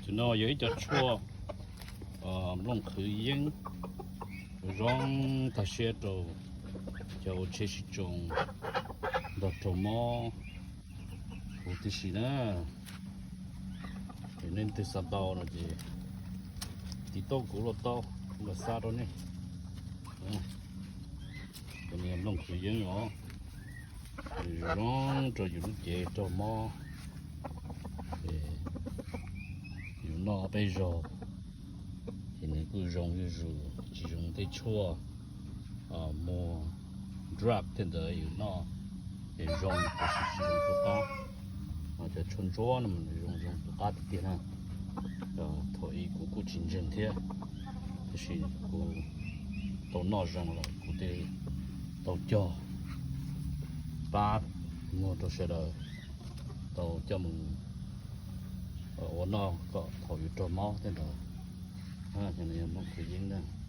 Tus no yog ib co tshuaj nplooj qhwv yeeb, zoo tag siab rau cov ua tsheb sib tsoo nrog raug mob huv tib si na. Es nej leej twg xav tau no ces tiv tauj kuv lub taub, kuv mam xa rau nej. Cov no yog nplooj qhwv yeeb os, zoo rau yus lub cev raug mob, yus noj peb zaug ces nws kuj zoo zuj zus, tsis zoo tej tshuaj muag drug tej ntawd yus noj es zoo tiam sis tsis zoo tu qab. Cov tshuaj ntsuab no mas nws zoo zoo tu qab tiag tiag na. Thaum ub kuv kuj tsis ntseeg thiab, tiam sis kuv tau noj zoo lawm kuv thiaj tau cog pab muag rau sawv daws tau coj mus ua noj kom thaum yus raug mob tej ntawd. Nplooj qhwv yeeb ntag.